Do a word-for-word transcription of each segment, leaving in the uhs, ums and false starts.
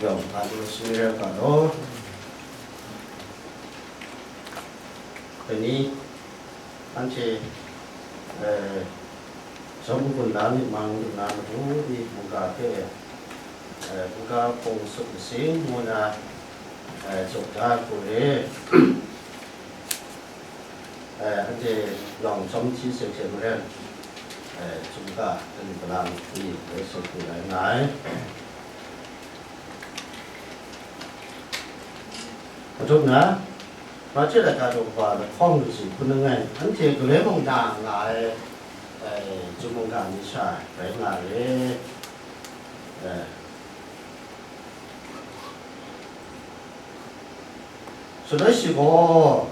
Yawng hpa lu sumire ga law. Dai ni, anhte, eh, Jawm N-gun la myit mang lu na matu ni mungga hpe, eh, mungga hpung sut masing ngu na, eh, jaw da hku re. Eh, anhte yawng jawm hti se hte maren, eh, chyum ga, kani kalang ni, rai sut lu rai nga ai. Madup na, Machye laika daw kaba lahkawng lu si hpun langai, anhte galoi mung na nga ai, eh, chyum mungga ni sha rai nga re. Eh. Shaloi shi gaw,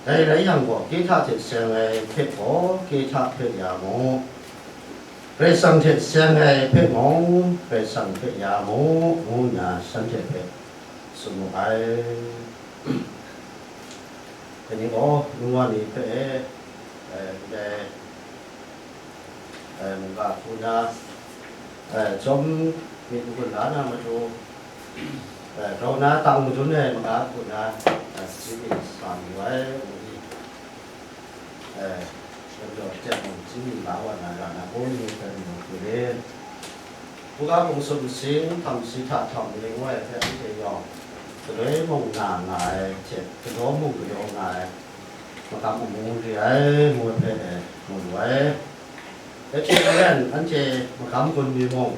dai rai yang gaw, Kehta hte seng ai hpe gaw Kehta hpe ya mu, Karai Kasang hte seng ai hpe mung Karai Kasang hpe ya mu, ngu nna shanhte hpe tsun mu ai. Dai ni gaw, nu wa ni hpe, eh, ndai, eh, mungga hku na, eh, jawm myit n-gun la na matu, eh, grau na tang madun ai mungga hku na, eh, chyeju myit sa mayu ai, ngu ni, eh, gumjaw hte mung chyeju myit la wa na ra na, gaw ni hpe mu hku re. Buga hpung sut masing, htam si hta htam maling ngu ai hpe anhte yawng, galoi mung na nga ai hte, galaw mung galaw nga ai, magam amu re ai, ngu ai hpe e mu lu ai. Dai hte maren, anhte magam gun mi mung,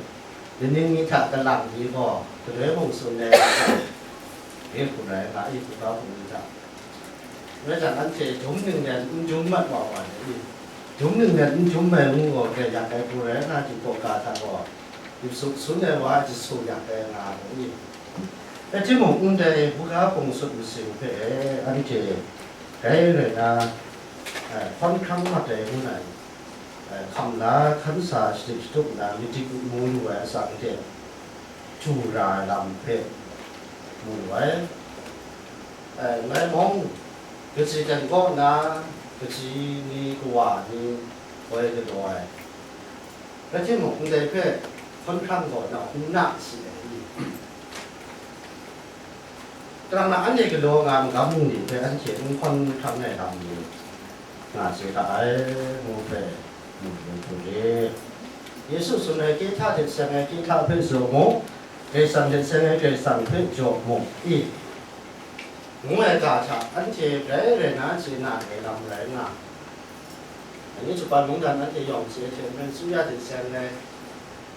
nining ni hta kalang ni gaw, galoi mung tsun ai, re hku rai nga i, hkruga hpung ni hta. Rai jang, anhte dum ninglen n dum mat wa wa ai i, dum ninglen n dum ai ngu gaw, grai yak ai hku rai nga, dingbaw ga hta gaw, dip suk sun ai wa, dip suk yak ai nga gaw i. Rai timung, ndai buga hpung sut masing hpe e, anhte, dai rai na, eh, hkawn hkrang mat ai ngu na, eh, hkam la hkan sa shadip shatup nna, myit dik mu lu ai atsam hte, du ra ai lam hpe mu lu ai. Eh, ngai mung, kaji dan kaw na, kaji ni kawa ni woi galaw ai. Rai timung, ndai hpe hkawn hkrang gaw nau n na si ai i? Kalang na anhte galaw nga magam ni hpe anhte n hkawn hkrang ai lam ni nga se ga ai, ngu hpe mu lu hku re. Yesu tsun ai, Kehta hte seng ai Kehta hpe jaw mu, Karai Kasang hte seng ai Karai Kasang hpe jaw mu i, ngu ai ga hta, anhte rai rai na chye na ai lam rai nga, Anhte Japan mungdan anhte yawng chye hte maren, Suya hte seng ai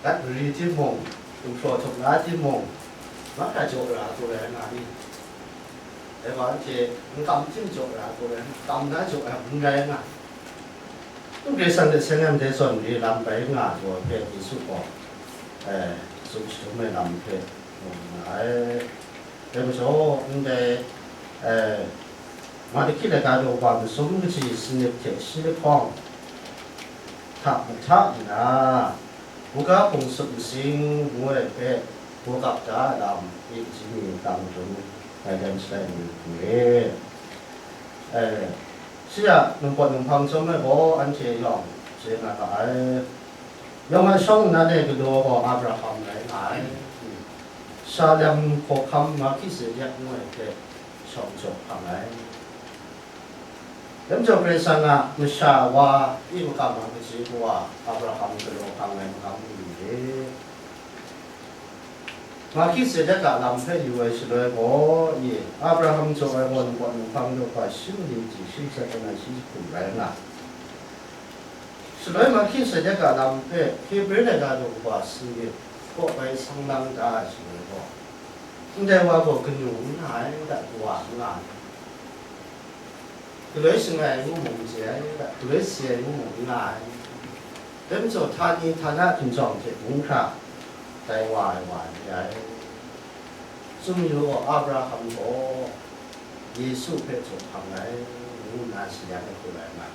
gat mari timung, gumhpraw htup la timung, mahkra jaw ra hku rai nga ni? Dai wa anhte n kam tim jaw ra hku rai, kam na jaw ai n rai nga. N Karai Kasang hte seng ai ndai zawn mari lam bai nga ai hpe Yesu gaw, eh, tsun shadum ai lam hpe mu nga ai. Dai majaw, ndai, eh, Malaki laika daw kaba masum kaji sanit hte shi lahkawng hta mahta nna, buga hpung sut masing ngu ai hpe, gawgap da a lam, i kaji mi kang madun, ngai dan shalai mayu hku re. Eh, shi a ningpawt ninghpang chyawm ai gaw, anhte yawng chye na ga ai. Yawng a shawng nnan e galaw gaw Abraham rai nga ai. Salem hkawhkam Melhkizedek ngu ai hte shawng jaw hpang ai. Dai majaw Karai Kasang a masha wa i makam a kaji kawa Abraham galaw hpang ai makam n re. Melhkizedek a lam hpe yu ai shaloi gaw, i Abraham jaw ai gaw ningpawt ninghpang daw hpa shi mali ji shi matsat ai na shi jahku rai nga. Shaloi Melhkizedek a lam hpe Hebre laika daw kaba sanit kaw bai sang lang da ai shaloi gaw, ndai wa gaw kanu n nga ai, nta kawa n nga ai. Galoi shangai ai ngu mung n chye ai, galoi si ai ngu mung n nga ai. Dai majaw, htani htana hkinjawng hte bung hkra tai wa ai wa n re ai. Tsun yu gaw, Abraham gaw Yesu hpe jaw hpang ai, ngu nna shi yang ai hku rai nga,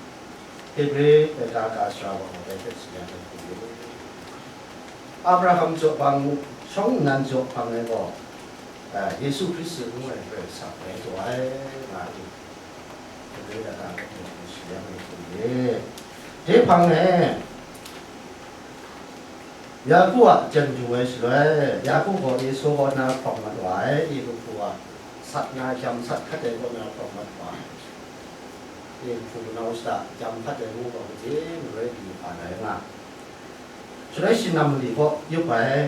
Hebre laika ka sara wa gaw dai hpe shi yang ai hku yu. Abraham jaw hpang, shawng nnan jaw hpang ai gaw, eh, Yesu Hkristu ngu ai Karai Kasang rai taw ai, nga ai. Dai hpang e, Yaku a chyen du ai shaloi, Yaku gaw Esaw kaw na hkawm mat wa ai, i kahpu a sat na jam sat hkat ai kaw na hkawm mat wa ai, i hpu nau shada jam hkat ai ngu gaw, kaji maroi pyi hpa lai nga. Shaloi shi nam mali kaw yup ai,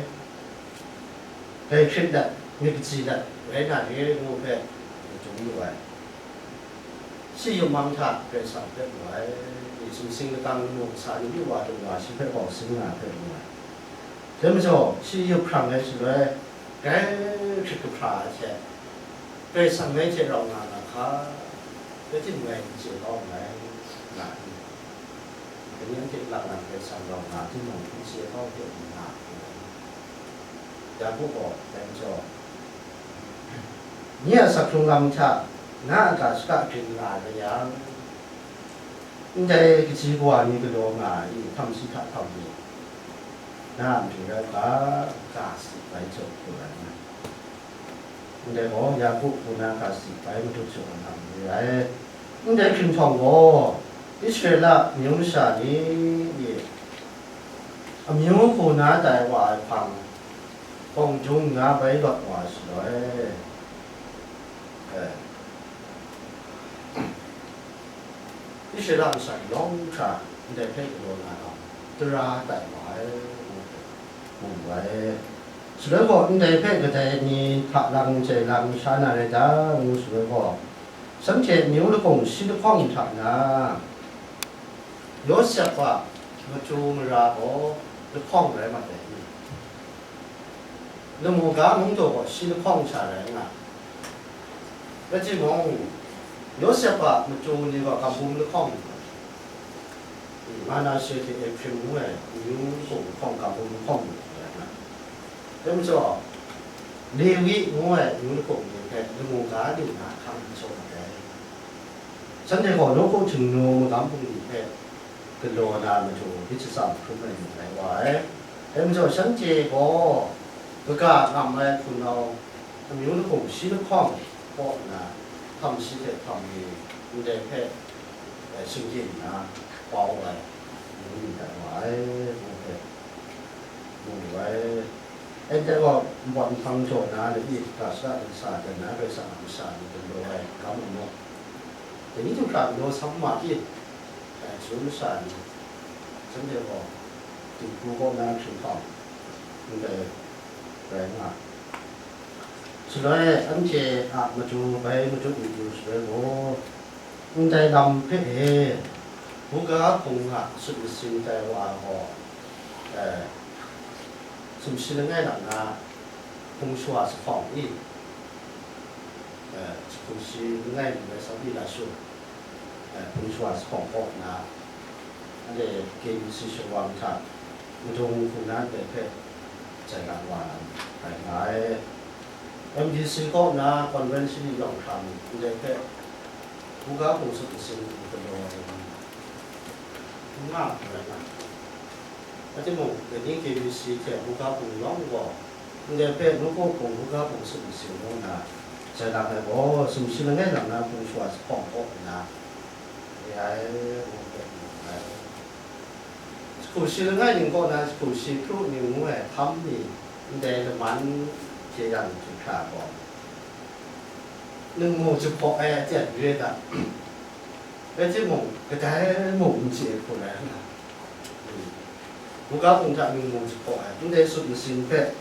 dai hkrit let, myit kaji let, rai na re ngu hpe, madun yu ai. Shi yawmang hta Karai Kasang hpe mu ai, i sumsing latang lamu kasa ni yu wa dung wa shi hpe bawsing nga hpe mu ai. Dai majaw, shi yup hkrang ai shaloi, grai hkrit kahpra ai hte, Karai Kasang ngai hte rau nga na hka, rai timung ngai n chye kau nngai, nga ai. Dai ni anhte lang lang Karai Kasang rau nga timung, n chye kau hte n nga ai. Yaku gaw dai majaw, nye a asak hkrung lam hta na a ga shaka grin nga ai rai yang, ndai kaji kawa ni galaw nga ai i, htam shi hta htam ni, na a matu rai u ga, ga sadi bai jaw pru ai nga. Ndai gaw Yaku hku na ga sadi bai matut jaw ai lam re ai. Ndai hkrynhtawng gaw, Israela amyu masha ni, amyu hku na tai wa ai hpang, hkawng jung nna bai lawt wa ai shaloi, eh, Israela masha yawng hkra ndai hpe galaw na lam, tara tai wa ai, ngu ai. Shaloi gaw, ndai hpe kadai ni hta lang jai lang sha na rai ta, ngu shaloi gaw, shanhte amyu lahkung shi lahkawng hta na, Yawsep a matu mara gaw lahkawng rai mat ai ni? Lamu ga mung jaw gaw shi lahkawng sha rai nga. Rai timung, Yawsep a matu ni gaw gambum lahkawng, Manashe hte Ehpraim ngu ai amyu lahkung lahkawng, gambum lahkawng rai nga. Dai majaw, Lewi ngu ai amyu lahkung ni hpe lamu ga lu na hkang n jaw mat ai. Shanhte gaw nawku htingnu magam bungli hpe galaw na matu myit shatsam hkrum ai ni rai wa ai. Dai majaw, shanhte gaw kaga ngam ai hpunau amyu lahkung shi lahkawng kaw nna, htam shi hte htam ni ndai hpe, eh, shinggyim nna kau ai amyu ni rai wa ai, ngu hpe mu wu ai. Anhte gaw npawt nhpang jaw na, lani ga shada ntsa dan na, Karai Kasang a masha ni galaw ai ga mung maw? Dai ni hte hkra galaw sam ma i? Dai su masha ni, shanhte gaw dinghku kaw na hkringhkau ndai rai nga. Shaloi anhte a matu bai matut yu shaloi gaw, ndai lam hpe e, buga hpung a sut masin tai wa gaw, eh, sumshi langai lang na hpung shawa sahkawng i, eh, hpung shi langai ningre tsawpyi la shu, eh, hpung shawa sahkawng kaw nna, anhte K B C shawang hta madung hku na ndai hpe jai lang wa na rai nga ai. M D C kaw na convention ni yawng hkra mu ndai hpe buga hpung sut masin hku galaw ai ni n nga hku rai nga. Rai timung, dai ni K B C hte buga hpung yawng gaw, ndai hpe nawku hpung, buga hpung sut masin ngu nna, jai lang ai gaw, sumshi langai lang na hpung shawa sahkawng kaw nna, re ai, ngu hpe mu ai. Hku shi langai ning kaw na hku shi hkru ning ngu ai hkam ni, ndai laman hte yang hte hkra gaw, ningmu jahpaw ai aten re ai ta? Rai timung, kadai mung n chye hku rai nga. Buga hpung hta ningmu jahpaw ai, ndai sut masin hpe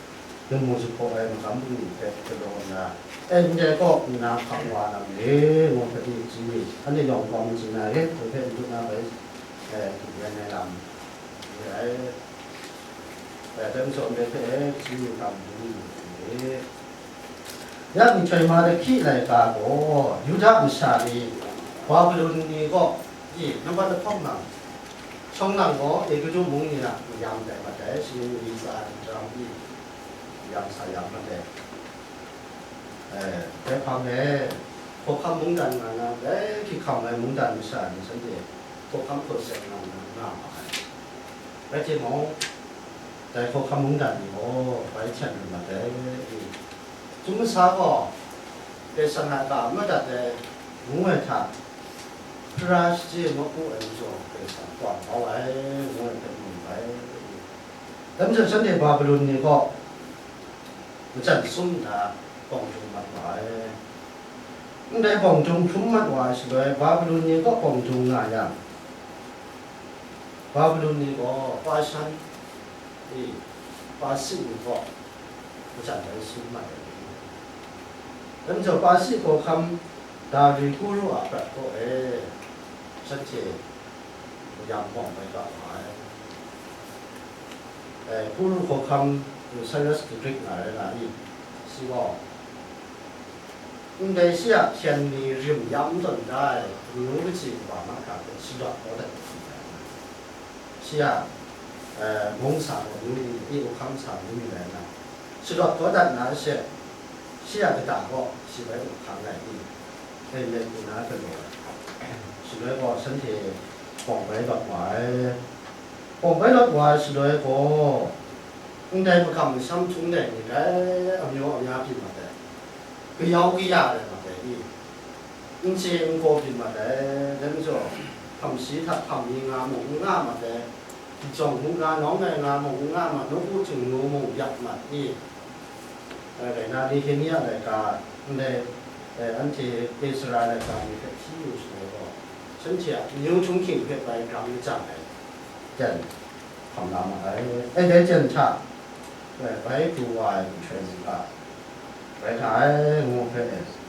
ningmu jahpaw ai magam bungli hpe galaw nna, e, ndai kaw nna hkang wa na re, ngu hpe i chyi, anhte yawng kawng chye na re, dai hpe n dut na bai, e, hku rai ai lam, re ai. Dai hpe n jaw ndai hpe, e, chyi hkam bungli hte. Ya nhtoi Malahki laika gaw Yuda masha ni Babilon ni kaw i nambat lahkawng nang, shawng nang gaw Egutu mung ni a mayam tai mat ai, shinggyim ntsa hte mayam sa ya mat ai. Eh, dai hpang e, hkawhkam mungdan nga na, dai hkying hkam ai mungdan masha ni shanhte hkawhkam hkaw seng nga na nga ma ai. Rai timung, dai hkawhkam mungdan ni gaw bai hten lu mat ai. Chyum masa gaw, Karai Kasang a ga madat ai, ngu ai hta, hpara shachye nawku ai majaw, Karai Kasang kawng kau ai, ngu ai hpe mu ai. Dai majaw shanhte Babilon ni kaw majan sum nna bawng jung mat wa ai. Ndai bawng jung hkrum mat wa ai shaloi, Babilon ni kaw bawng jung nga yang, Babilon ni gaw Pashan, e, Pasi ni kaw majan rai sum mat ai. Dai majaw Pasi hkawhkam Dari Kuru a prat kaw e, shanhte mayam bawng bai ga wa ai. E, Kuru hkawhkam Cyrus the Great nga rai nga i? Shi gaw, ndai shi a hpyen ni rim yam tawn da ai amyu kaji kaba mahkra hpe shadawt kau dat ai. Shi a, e, mung sa gaw amyu ni, e, hkam sa amyu ni rai nna, shadawt kau dat na she, shi a kata gaw shi bai up hkang ai i? Hpe myit u na galaw ai. Shaloi gaw shanhte bawng bai lawt wa ai. Bawng bai lawt wa ai shaloi gaw, ndai makam masham htung dai ni rai amyu amya byin mat ai, kayau kaya rai mat ai i? N chye n gaw byin mat ai. Dai majaw, htam shi hta htam ni nga mung n nga mat ai, jawng hkungga nawng ai nga mung n nga mat, nawku htingnu mung yak mat i? Rai na, Nehemia laika, ndai, e, anhte Ezra laika ni hpe hti yu shaloi gaw, shanhte a amyu htunghking hpe bai grang lajang ai jan hkam la ma ai. E, dai jan hta, e, bai pru wa ai myihtoi mungga rai nga ai, ngu hpe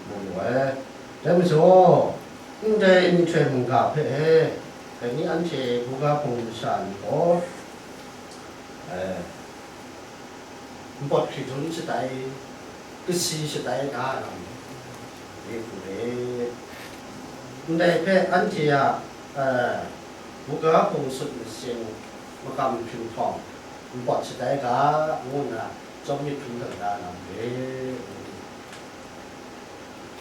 mu lu ai. Dai majaw, ndai myihtoi mungga hpe e, dai ni anhte buga hpung masha ni gaw, e, npawt hkridun shatai, kasi shatai da lam re hku re. Ndai hpe anhte a, e, buga hpung sut masing makam hpring htawng npawt shatai ga, ngu nna chyawm myit hkrum dang da lam re, ngu di.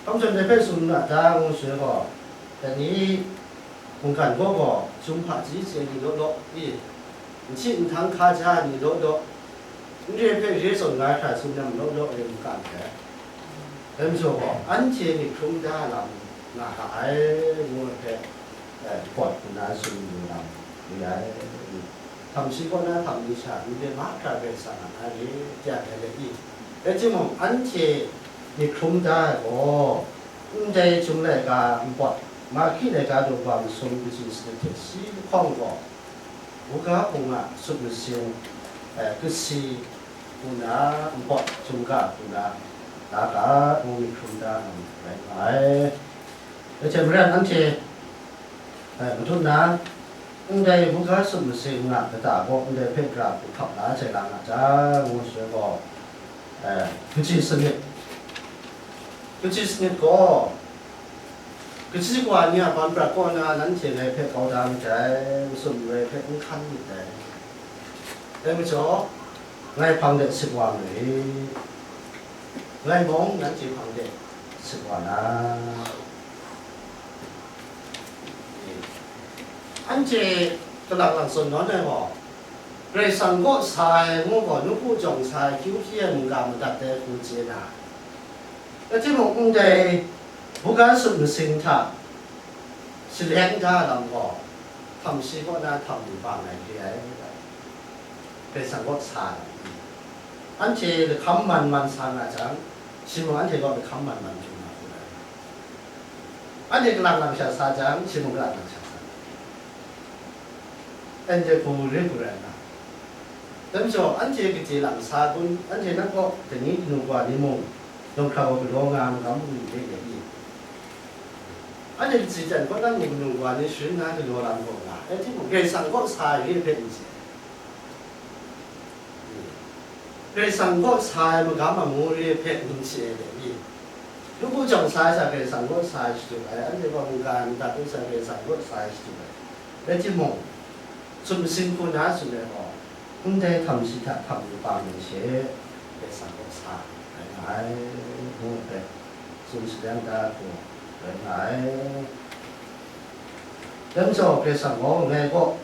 Hkam jawn dai hpe tsun na ta ngu shaloi gaw, dai ni mungkan gaw gaw, chyum hpaji chye ni law law i, nhti nhtang hkaja ni law law, n re hpe re tsun nga hkra tsun nem law law re mungkan hte, dai majaw gaw, anhte myit hkrum da lam nga ga ai, ngu ai hpe, e, pawt nna tsun lu lam re ai. Htam shi kaw na htam ni sha, ndai mahkra Karai Kasang a na re, de ai le i? Rai timung, anhte myit hkrum da ai gaw, ndai chyum laika npawt, mahki laika daw wa masum kaji sanit hte shi lahkawng gaw, buga hpung a sut masing, e, kasi hku na, npawt chyum ga hku na, da ga, ngu myit hkrum da ai rai nga ai. Rai hte maren anhte, e, madun na, ndai buga sut masing a kata gaw ndai hpe gara hku hkap la ai hte la nga ta, ngu shaloi gaw, e, kaji sanit, kaji sanit gaw, kaji kawa ni a ban prat kaw na nanhte ngai hpe kau da myit dai, masum ngai hpe n hkan myit dai. Dai majaw, ngai hpang de sit wa mu rit, ngai mung nanhte hpang de sit wa na. Anhte kalang lang tsun nawn ai gaw, Karai Kasang kaw sa ai ngu gaw, nawku jawng sa ai, hkying hpyi ai mungga madat ai hku chye na, rai timung, ndai buga sut masing hta shaleng da lam gaw, htam shi kaw na htam lu bang ai re ai. Karai Kasang kaw sa ai. Anhte lahkam man man sa nga jang, shi mung anhte kaw lahkam man man hkrum na hku rai. Anhte kalang lang sha sa jang, shi mung kalang lang sha sa. Anhte hku re hku rai nna, dai majaw, anhte kaji lang sa kun, anhte nang kaw dai ni kanu kawa ni mung, Nawng hkra wa galaw nga ai magam mung ni hte rai i? Anhte katsi jan kaw nang mung kanu kawa ni sharin na galaw lam gaw nga, rai timung, Karai Kasang kaw sa ai re hpe n chye ai. Karai Kasang kaw sa ai magam amu re hpe n chye ai dai ni? Nawku jawng sa ai sha Karai Kasang kaw sa ai shadu ai, anhte gaw mungga ai madat ai sha Karai Kasang kaw sa ai shadu ai. Rai timung, sut masing hku na tsun ai gaw, ndai htam shi hta htam lu pa mi she, Karai Kasang kaw sa ai nga ai, ngu ai hpe, tsun shaleng da hku rai nga ai. Dai majaw, Karai Kasang gaw ngai kaw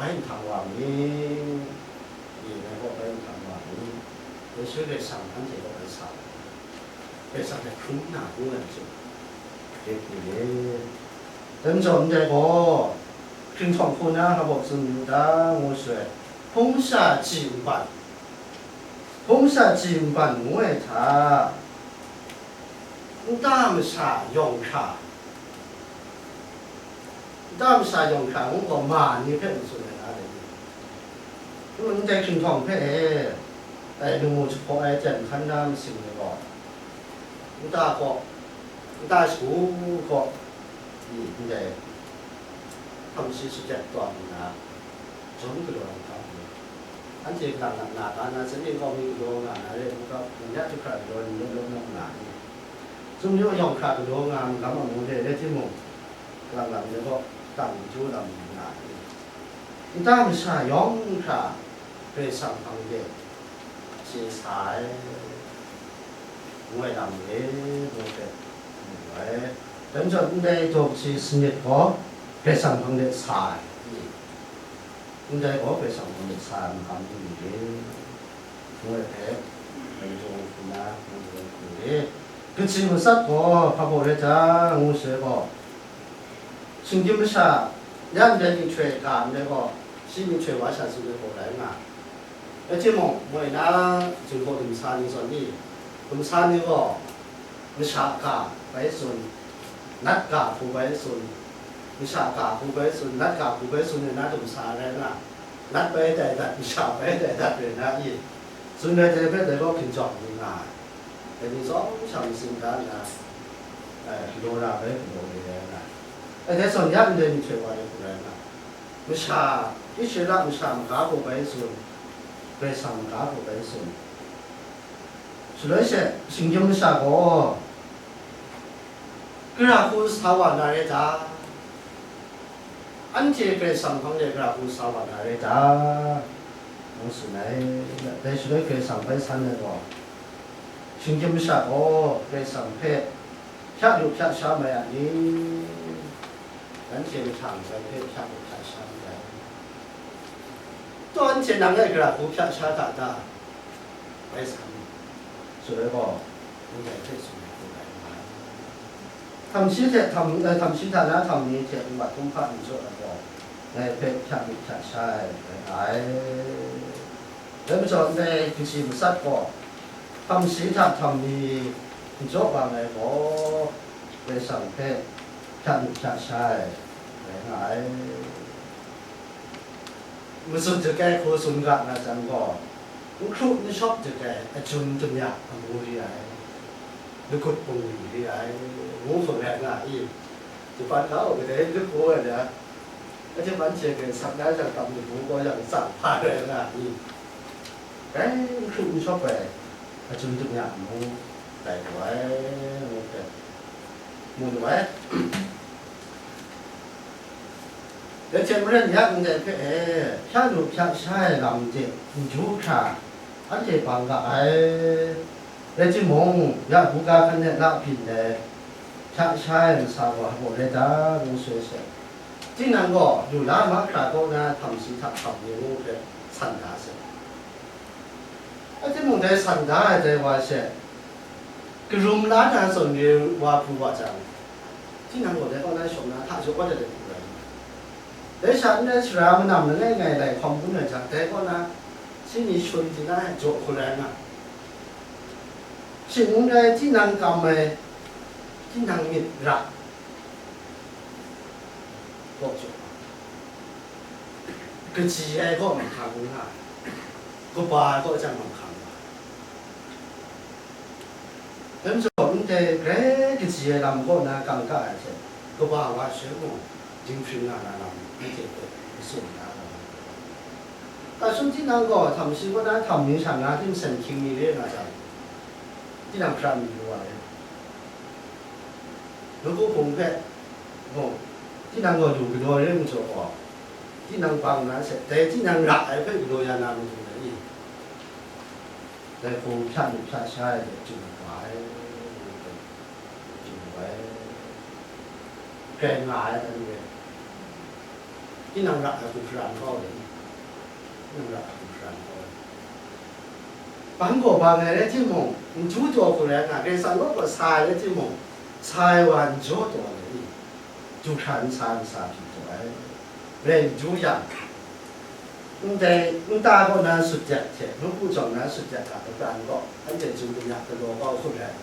bai nhtang wa mi? Ngai kaw bai nhtang wa mi? Yesu Karai Kasang anhte kaw bai sa ai. Karai Kasang hpe hkrum nna ngu ai majaw, re hku re. Dai majaw, ndai gaw, hkringhtawng hku na hkabawk tsun yu ta, ngu shaloi, Hpung sha chyi npan, hpung sha chyi npan ngu ai hta, nta masha yawng hkra, nta masha yawng hkra ngu gaw ma ni hpe n tsun ai na le ni? Ndai hkinhtawng hpe e, dai lamu jahpaw ai jan hkan na masing ni gaw, nta gaw, nta shagu gaw, ndai hpang shi shakyak tawn nna, jawm galaw ai hta mung, anhte kalang lang na ga na, saning kau mi galaw nga na re, ngu ga, nang ya jahkra galaw ni lawm lawm na ma na ni? Sumsing yawng hkra galaw nga magam amu re, rai timung, kalang lang ni gaw, tang maju lam nga ni? Nta masha yawng hkra Karai Kasang hpang de chye sa ai, ngu ai lam re, ngu hpe mu ai. Dai majaw, ndai daw kaji sanit gaw Karai Kasang hpang de sa ai. Ndai gaw Karai Kasang hpang de sa ai magam ni re, ngu ai hpe, dai daw hku na, ngu ai hku re. Kaji matsat gaw hpa baw rai ta, ngu sai gaw, shinggyim masha, ya ndai myihtoi ga ndai gaw, shi myihtoi wa sha tsun ai gaw rai nga ai. Rai timung, moi na, Jinghpaw dumsa ni zawn ni, dumsa ni gaw, masha ga bai tsun, nat ga hku bai tsun, masha ga hku bai tsun, nat ga hku bai tsun ai na dumsa rai nga, nat bai dai dat, masha bai dai dat rai na i? Tsun ai dai hpe dai gaw hkinjawng ni nga ai. Dai ni tsawm sha masin da nna, eh, galaw ra bai galaw re ai nga ai. Dai hte zawn ya ndai myihtoi wa ni hku rai nga ai. Masha, Israela masha maga gaw bai tsun, Karai Kasang maga gaw bai tsun. Shaloi she, shinggyim masha gaw, gara hku sa wa na rai ta? Anhte Karai Kasang hpang de gara hku sa wa na rai ta? Ngu tsun ai. Dai shaloi Karai Kasang bai san ai gaw, shinggyim masha gaw Karai Kasang hpe hpyak lu hpyak sha mai a ni? Nanhte mahtang dai hpe hpyak lu hpyak sha ndai. Taw, anhte nang e gara hku hpyak sha ga ta? Bai san, shaloi gaw, ndai hpe tsun ai hku rai nga ai. Htam shi hte htam, eh, htam shi hta na htam ni hte nmat kumhpa n jaw ai gaw, ngai hpe hpyak myit hpyak sha ai rai nga ai. Dai majaw, ndai kaji matsat gaw, htam shi hta htam ni n jaw bang ai gaw, Karai Kasang hpe hpyak myit hpyak sha ai rai nga ai. Matsun dik ai hku tsun ga na jang gaw, n hkru n shawp dik ai, ajun damya amu re ai, lagut bungli re ai, ngu hku rai nga i? Japan ga gaw kadai n lagu ai na, a jaman hte Karai Kasang na jang tam lagu gaw yang tsang hpa rai nga i? Rai n hkru n shawp ai, ajun damya amu tai lu ai, ngu hpe mu lu ai. Dai hte maren ya ndai hpe e, hpyak lu hpyak sha ai lam de n ju hkra, anhte bang ga ai. Rai timung, ya buga hkan de la byin dai hpyak sha ai masa gaw hpa rai ta, ngu sai sai. Tinang gaw lu la mahkra kaw na htam shi hta htam ni ngu hpe san da sai. Rai timung, dai san da ai dai wa she, karum la na zawn re wa pru wa jang, tinang gaw dai kaw na shawng na hta jaw dat ai hku rai nga ai. Dai sha n rai sara manam langai ngai lai hkawm hkun ai jang, dai kaw na shi ni shun di na ai jaw hku rai nga ai. Shing n rai, tinang kam ai, tinang myit ra, kaw jaw, kaji ai kaw mahkang n nga ai, kaba ai kaw chyang mahkang nga ai. Dai majaw, ndai grai kaji ai lam kaw na kangka ai hte, kaba wa sha mung, dinghpring nga na lam, anhte hpe matsun da ai. Tasum tinang gaw, htam shi kaw na htam ni sha na hte masen hkying mi re nga jang, tinang hpra mi lu wa ai. Nawku hpung hpe mung, tinang gaw lu galaw re majaw gaw, tinang bang na hte, dai tinang ra ai hpe galaw ya na matu dai i? Dai hku hpyak myit hpyak sha ai hte chyu wa ai, chyu wa ai, kren nga ai, anhte tinang ra ai hku hparan kau ai, tinang ra ai hku hparan kau ai. Bang gaw bang ai rai timung, n ju taw hku rai nga, Karai Kasang kaw gaw sa ai rai timung, sa ai wa n jaw taw ai, du hkra n sa ai masa hpyi taw ai. Rai n ju yang, ndai nta kaw na sut yak hte, nawku jawng na sut yak a lapran gaw, anhte tsun kanya galaw kau hkrum ai.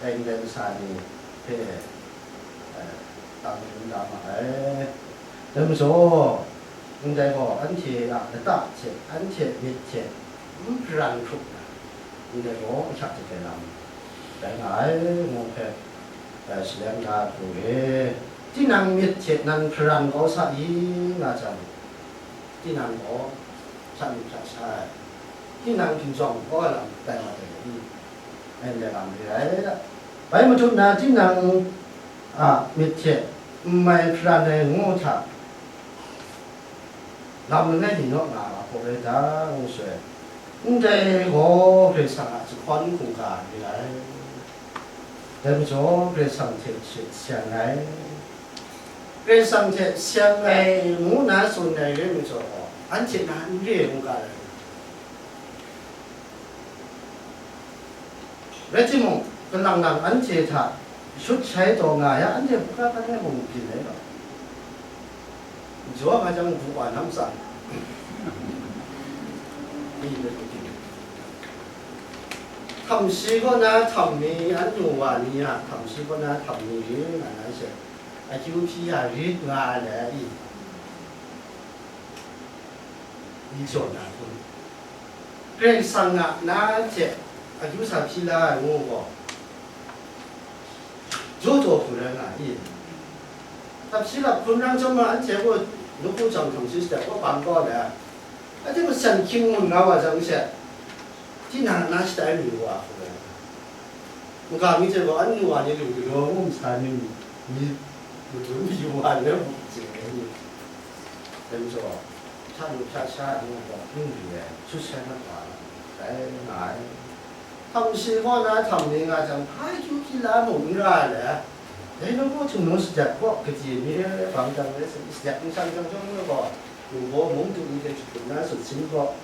Dai ndai masha ni hpe, eh, tang hkrum da ma ai. Dai majaw, ndai gaw anhte a lata hte, anhte myit hte n hparan hkrup na, ndai gaw ahkyak hte lam rai nga ai, ngu hpe, eh, shalem da pru e. Tinang myit hte nan hparan kau sa i, nga jang, tinang gaw hprat lu hprat sha ai, tinang hkinjawng kau ai lam tai wa tai i, anhte lam re ai. Bai matut na, tinang a myit hte n mai hparan ai ngu hta, lam langai mi naw nga ai hpaw rai ta, ngu shaloi, ndai gaw Karai Kasang a jahkawn hkungga re ai. Dai majaw, Karai Kasang hte she seng ai, Karai Kasang hte seng ai ngu na tsun ai re majaw gaw, anhte na n re ngu ga ai. Rai timung, kalang lang anhte hta shut shai taw nga ya, anhte hkra hkra ai mung byin ai gaw, jaw nga jang, bu wa nam tsang. Htam shi kaw na htam ni, anyu wa ni a htam shi kaw na htam ni rin nga na she, akyu hpyi a rit nga ai le i? Li jaw na hkun, Karai Kasang a na hte akyu sa hpyi la ai ngu gaw, jaw jaw hku rai nga i? Htam shi lap hkun rang chyawm ma, anhte gaw nawku jawng htam shi shadap kaw bang kau le, anhte gaw san hkying mun nga wa jang she, tinang na shatai mi wa hku rai nga. Ngu ga mi hte gaw, anyu wa ni lu galaw ngu masa ni, mi madun mi wa ni mu chye ai ni, dai majaw, hta lu hta sha ai ngu gaw, n ri ai, shut sai mat wa ai, rai nga ai. Htam shi kaw na htam ni nga jang, hpa kyu hpyi la mung n ra ai le, dai nawku htingnu shadap kaw, kaji mi re ai bang jang rai sa, shadap nsang jang jawng gaw, lu baw mung du ni hte jahtum na sut sin gaw,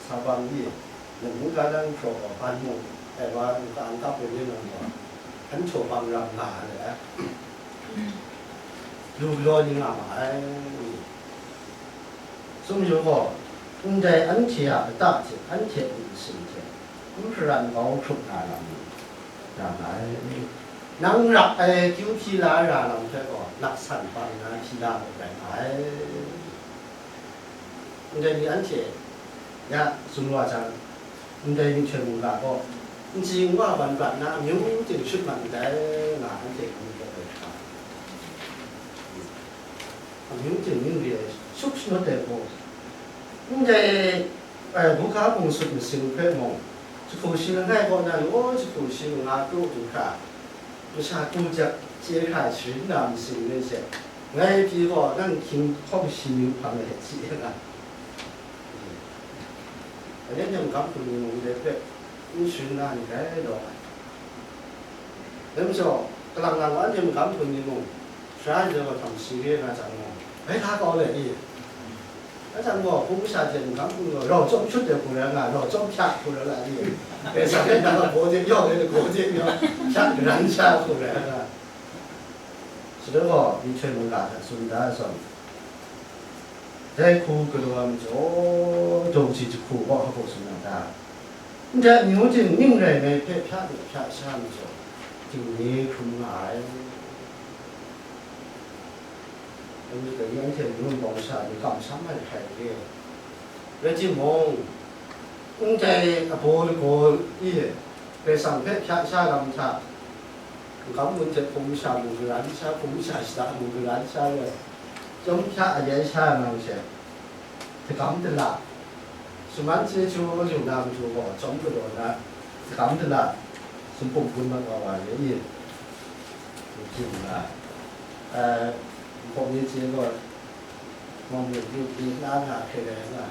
sa bang di, lamu ga dan hpraw gaw, ban mung, ai wa, nka n kap ai ni nang gaw, hpan htaw bang ram nga ai le, lu galaw ni nga ma ai. Sumyu gaw, ndai anhte a lata hte anhte a myit masin hte n hparan kau hkrup na lam ni, nga ma ai. Nang rak ai kyu hpyi la ra lam hpe gaw, laksan bang na hpyi la ai rai nga ai. Ndai ni anhte ya tsun wa jang, ndai myihtoi mungga gaw, n chye n wa wan prat na, amyu ting shut mat ndai, nga anhte ngu gaw ai hkra, amyu ting ning re ai, suk shanawt ai gaw, ndai, eh, buhka bungsut masing hpe mung, jahku shi langai kaw na law, jahku shi langa kru du hkra, masha ku jak chye hkra sharin na masing ni hte, ngai pyi gaw, nang hkying hkawm shi myu hpang ai hte si nga. Anhte magam hpung ni mung ndai hpe n sharin na ni rai law ai. Dai majaw, kalang lang anhte magam hpung ni mung, sara ni gaw htam shi re nga jang gaw, bai la kau le i? Nga jang gaw, hpung masha hte magam hpung ni gaw, rau chyawm shut ai hku rai nga, rau chyawm hpya hku rai nga i? Bai sa rai na gaw, gaw de yaw, gaw de yaw, hpya garan sha hku rai nga. Shaloi gaw, myihtoi mungga hta tsun da ai zawn, dai hku galaw ai majaw, daw kaji jahku gaw hpa gaw tsun na ta? Ndai amyu ting ning rai ngai hpe hpya lu hpya sha ai majaw, dinghni hkrum nga ai. Dai ni anhte mung bawng sha ni kamsham ai hkrai re. Rai timung, ndai abaw lagaw i, Karai Kasang hpe hpya sha lam hta, magam gun hte hpung masha mu garan sha, hpung masha shada mu garan sha rai, chyawm hpya ayai sha nga ai she, dagam dala, shaman chyeju lu na matu gaw, chyawm galaw na, dagam dala, sumpu gun mat wa wa re i? Hpung na, eh, hpawk ni chye gaw, Mawng myit yu hpyi na nga hpe rai nga,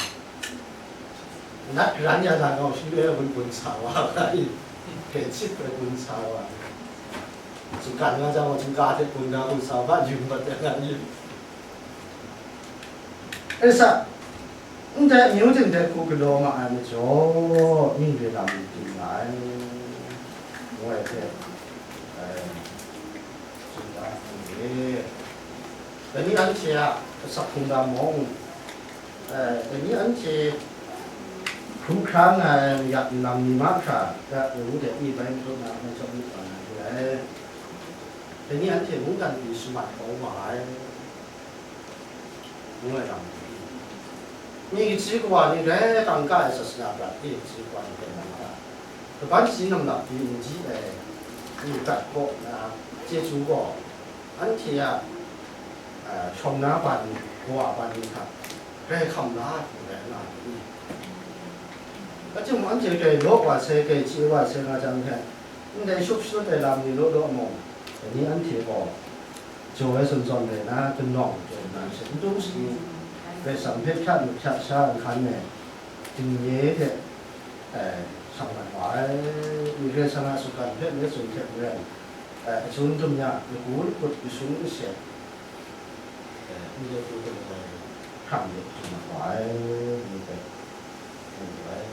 nat ran ya na gaw, shi e gun gun sa wa ga i, hpe chit e gun sa wa, singkan nga jang gaw, singka hte gun na gun sa wa, yu mat ya nga i. E sa, ndai amyu ting dai hku galaw ma ai majaw, ning re lam ni ting nga ai, ngu ai hte, eh, tsun da ai. Dai ni anhte a Asak hkungga mung, eh, dai ni anhte hkrum hkra nga ai mayat nlang ni mahkra, ya, ngu de, i bai majaw na, mai jaw myit wa na re ai. Dai ni anhte mungdan pyi shamat kau wa ai, ngu ai lam. Myi kaji kawa ni grai kangka ai sasana prat, i kaji kawa ni grai kangka. Kaban shaji namlak pyi n di ai, i prat kaw na, chyeju gaw, anhte a, a, shawng na ban, kawa ban ni hta, grai hkam la hku rai nga ai ni? Rai timung, anhte grai law wa sai, grai chye wa sai nga jang hte, ndai shut shut ai lam ni law law mung, dai ni anhte gaw jaw ai zawn zawn rai na, kanawng jaw nna, hte n tung shagu, Karai Kasang hpe hprat lu hprat sha nhkan ai, Dingnye hte, eh, shang mat wa ai. Myi Karai Kasang a sutgan hpe me tsun hte maren, eh, atsun dum ya, lagu lakut, kashun kashek, eh, n de hku de ai hkrang de tsun mat wa ai, ngu hpe, mu ai.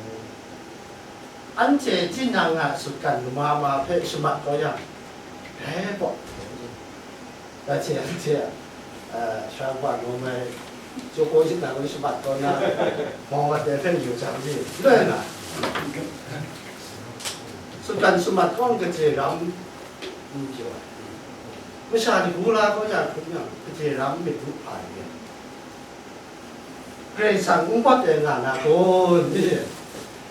Anhte tinang a sutgan lama ma hpe shamat kau yang, dai pawt, Dai hte anhte a, a, sha wa nawm ai, chyeju gaw yin na gaw shamat tawn na, mawng wat de hpe yu jang di, loi na. Sutgan shamat gaw kaje ram n pyaw ai. Masha ni gu la kau ya hkrum yang, kaje ram myit du hpa ai. Karai Kasang n bawt ai nga na kun?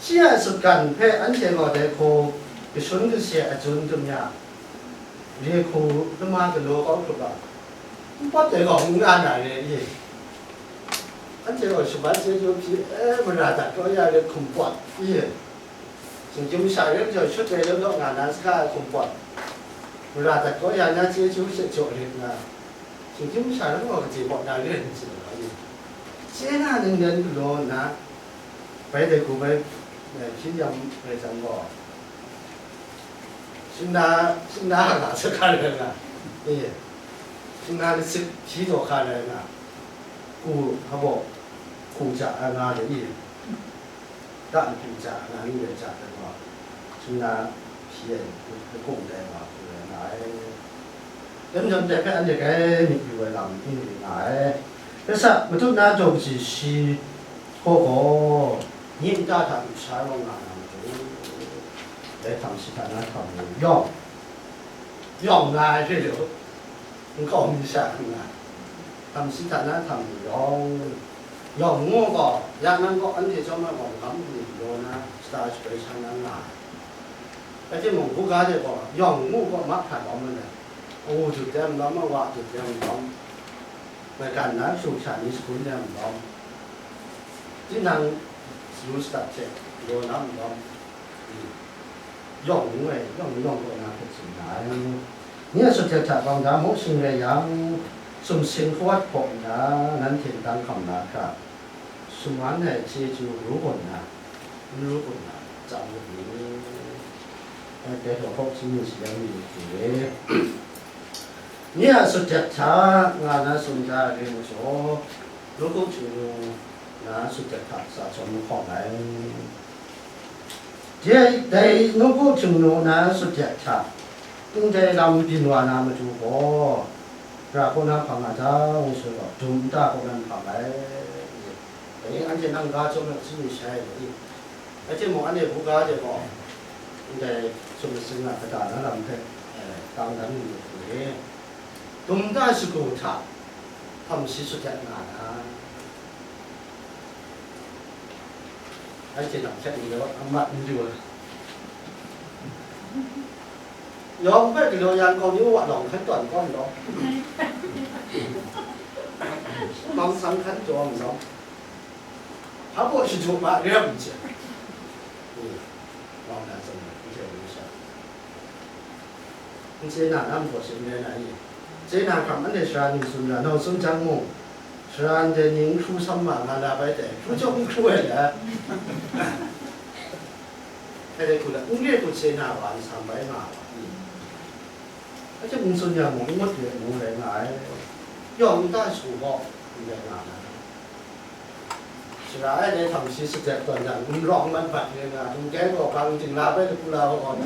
Shi a sutgan hpe anhte gaw dai hku kashun kashek atsun dum ya, re hku lama galaw kau hkrup ai, n bawt ai gaw n nga na re i? Anhte gaw shaman chyeju hpyi, e, mara dat kau ya re hkum pawt i? Shinggyim masha rai majaw, shut ai law law nga na saga ai hkum pawt, mara dat kau ya na chyeju hte jaw rit nna, shinggyim masha rai gaw kaji kaw na rin n chye ai ni? Chye na ning ren galaw nna, bai dai hku bai, eh, hpyi yang rai jang gaw, shingna, shingna nga sa hkra rai nga, e, shingna latsit hpyi taw hkra rai nga, ku, hpa baw, ku ja ai nga de i? Ga nhku ja, nga ning de ja ai gaw, shingna hpyi ai, lakung tai wa hku rai nga ai. Dai majaw, dai hpe anhte grai myit yu ai lam n ring nga ai. Rai sa, matut na jaw kaji shi hkaw gaw, nye nta hta lusha rawng nga na matu, dai htam shi hta na htam ni yawng, yawng nga ai hte lu, nkau mi sha n nga, htam shi hta na htam ni yawng, yawng ngu gaw, ya nang gaw anhte chyawm ai gaw magam ni galaw na shata shabai sha na nga ai. Rai timung, buga de gaw yawng ngu gaw mahkra lawm ai, awu dut de malawm, awa dut de malawm, maigan na shu sha ni shagun de malawm, tinang saru sadat hte galaw na malawm, yawng ngu ai, yawng yawng kaw na hpe tsun nga ai. Nye a sut hte hta bang da mung shing rai yang, sumsing hkawat hpaw nna, nanhte ndang hkam na hkra, shaman ai chyeju ru gaw nna, n ru gaw nna, tsang yu ni? Dai hta hkawk hpyi mi sayang mi hte, nye a sut hte hta nga na tsun da ai re majaw, nawku htingnu na sut hte hta sa chyawm lahkawng ai. Dai, dai nawku htingnu na sut hte hta, ndai lam byin wa na matu gaw, ra kaw na hpang a ta, ngu shalawt, dum nta kaw na hpang ai. Dai anhte nang ga chyawm ai hpyi mi shai ai ni? Rai timung, anhte buga de gaw, ndai sumsing a kata na lam hpe, eh, tang dan lu lu hku e, dum nta shagu hta htam shi sut dat nga na? Anhte nang hte n rawt, a mat n lu ai. Yawng hpe galaw yang, kau ni wa lawng hkan tawn kawm law, mang sang hkan jaw law, hpa baw shadu ma rem n chye. Wang na tsawm ai, n chye lu sha. N chye na, na majaw shi n rai na i? Chye na hkam, anhte sara ni tsun ra, nau tsun jang mung, sara ndai ni n hkru sam ma nga na bai dai, hkru chyawm n hkru ai la. Hkrai dai hku la, n re hku chye na wa, n sam bai nga wa. Hkrai hte n tsun yang mung, n ngut re ngu rai nga ai. Yawng nta shagu gaw, n rai nga na. Sara ai dai htam shi sutdek tawn yang, gumrawng mat bat re nga, hkum keng gaw hpang ting la bai lapu la gaw,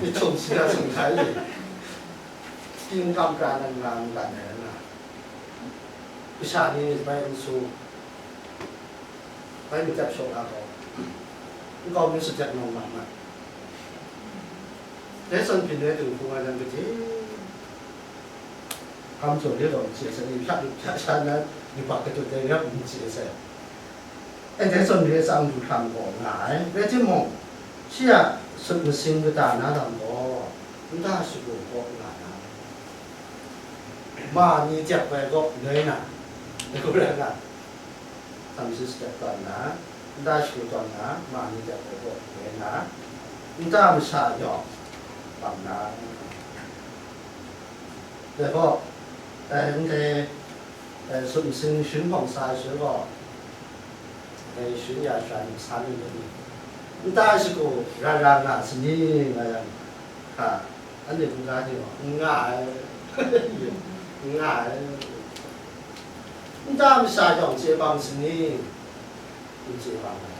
i htum shi a sung hkai i, ting kam pra nan nga, n gan ai na. Masha ni bai n su, bai n tep shaw na gaw, nkau mi sutjek nawng ma ma. Dai zawn byin ai dinghku nga yang kaji, hkam jaw re gaw n chye sai, hpyak hpyak sha na, yubak katut dai rap n chye sai. E, dai zawn re tsang du hkram gaw nga ai. Rai timung, shi a sut masing kata na lam gaw, nta shagu gaw nga na. Ma ni jep ai gaw noi na, ngu rai nga, htam shi jep tawn na, nta shagu tawn na, ma ni jep ai gaw noi na, nta masha yawng bang na. Dai gaw, dai ndai, dai sumsing shin hpawng sa ai sha gaw, dai shin ya sha ni san ni ni, nta shagu ra ra nga sa ni nga yang, hka, anhte hkungga ni gaw, n nga ai, n nga ai. Nta masha yawng chye bang sa ni, n chye bang ai.